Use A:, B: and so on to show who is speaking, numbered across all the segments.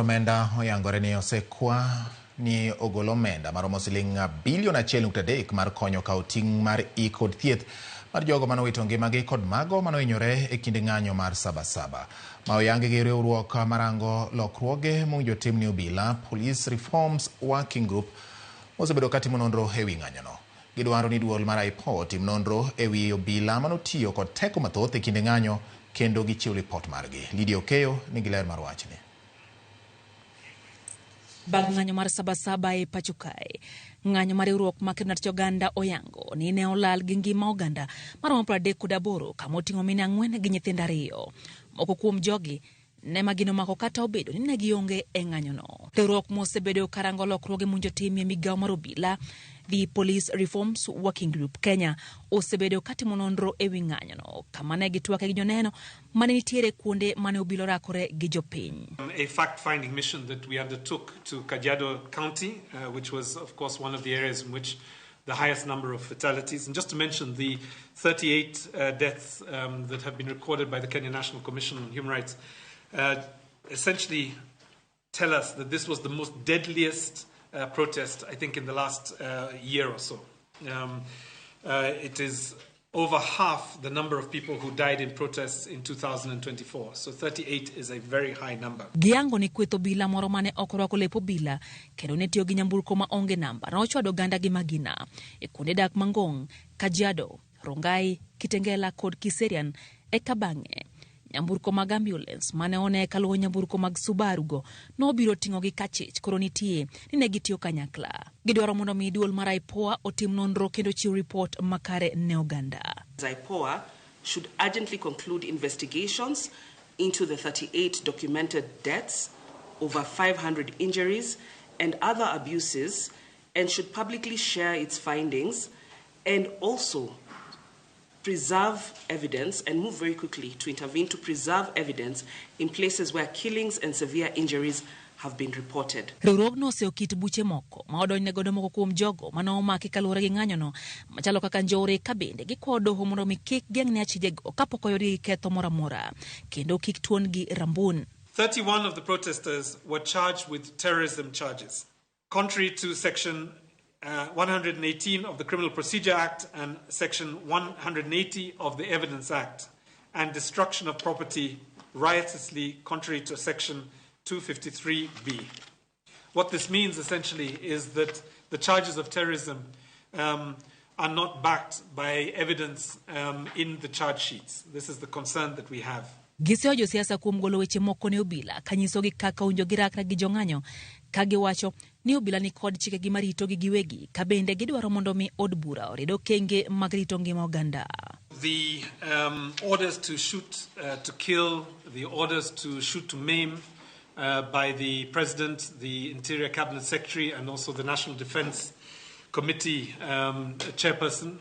A: Omenda oyangore ni osekwa ni ogol omenda maromo siling bilion 1.3 mar konyo kawo ting' mar ik kod thieth mar jogo manowito ngimagi kod mago manohinyore e kinde ng'anyo mar Sabasaba. Ma oyangi gi riwruok marango lokruoge mowinjo tim ne obila, Police Reforms Working Group, mosebedo katimo nonro ewi ng'anyono. Gidwaro ni duol mar IPOA otim nonro ewi obila manotiyo kod teko mathoth e kinde ng'anyo kendo gichiw lipot margi. Lydia Okeyo nigi ler mar wachni.
B: Bang' ng'anyo mar Sabasaba e pacho kae, ng'anyo mar riwruok ma kedo ne oganda oyango ni ne olal gi ngima oganda maromo 38, kama oting'o mine 4 gi nyithindo 2. Moko kuom jogi ne magino mako kata obedo ni ne gionge e ng'anyono. Riwruok mosebedo karango lokruoge mowinjo timie migawo mar obila, The Police Reforms Working Group Kenya, osebedo katimo nonro ewi ng'anyono, kama ne gitwake gi joneno mane nitiere kuonde mane obila orakore gi jopiny.
C: A fact-finding mission that we undertook to Kajiado County, which was, of course, one of the areas in which the highest number of fatalities. And just to mention the 38 deaths that have been recorded by the Kenya National Commission on Human Rights, essentially tell us that this was the most deadliest protest, I think, in the last year or so. It is over half the number of people who died in protests in 2024. So 38 is a very high number.
B: Giyango ni kweth obila moro mane ok orwako lep obila kendo ne tiyo gi nyamburko ma onge namba nochwado oganda gi magina e kuonde dak Mangong', Kajiado, Rongai, Kitengela kod Kiserian. Eka bang'e nyamburko mag ambulance mane one kaluwo nyamburko mag Subaru go nobiro ting'ogi kachich koro nitie ni ne gitiyo kanyakla. Gidwaro mondo mi duol mar IPOA otim nonro kendo chiw ripot makare ne oganda.
D: IPOA should urgently conclude investigations into the 38 documented deaths, over 500 injuries, and other abuses, and should publicly share its findings and also preserve evidence and move very quickly to intervene to preserve evidence in places where killings and severe injuries have been reported.
B: Riwruogno oseyo kit buche moko ma odonjne godo moko kuom jogo mane omaki kaluwore gi ng'anyono machalo kaka njore, ka bende gikwayo doho mondo mi kik geng'ne achijego kapok oyudgi gi ketho moro amora kendo kik tuon-gi rambun.
C: 31 of the protesters were charged with terrorism charges, contrary to Section 118 of the Criminal Procedure Act and Section 180 of the Evidence Act, and destruction of property riotously, contrary to Section 253B. What this means essentially is that the charges of terrorism are not backed by evidence in the charge sheets. This is the concern that we have.
B: Giseyo josiasa kuom golo weche moko ne obila kanyisogi kaka owinjo girakre gi jong'anyo, ka giwacho ni obila ni kod chikegi maritogi giwegi, ka bende gidwaro mondo mi od bura orid okenge mag rito ngima oganda.
C: The orders to shoot to kill, the orders to shoot to maim by the President, the Interior Cabinet Secretary, and also the National Defense Committee chairperson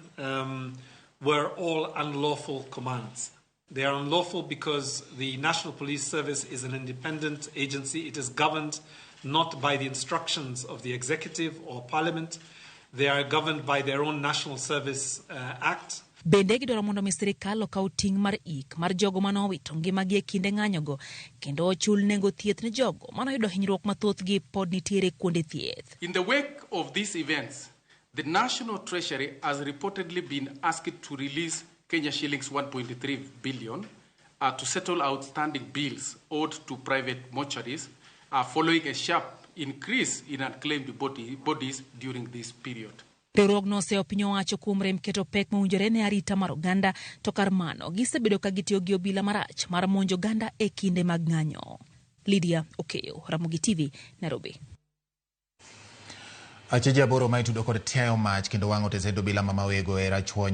C: were all unlawful commands. They are unlawful because the National Police Service is an independent agency. It is governed not by the instructions of the executive or parliament. They are governed by their own National Service Act.
B: Bende gidwaro mondo mi sirikal okaw ting' mar ik mar jogo manowito ngimagi e kinde ng'anyogo kendo ochul nengo thieth ne jogo manoyudo hinyruok mathothgi pod nitiere kuonde thieth.
E: In the wake of these events, the National Treasury has reportedly been asked to release Kenya shillings 1.3 billion to settle outstanding bills owed to private mortuaries following a sharp increase in unclaimed bodies during this period.
B: Riwruogno oseyo piny owacho kuom rem keto pek mowinjore ne arita mar oganda, to kar mano gisebedo ka gitiyo gi obila marach mar monjo oganda e kinde mag ng'anyo. Lydia Okeyo, Ramogi TV, Nairobi.
A: Achije 8 ma itudo kod tiayo mach kendo wang'o tesend obila ma Mawego e Rachuonyo.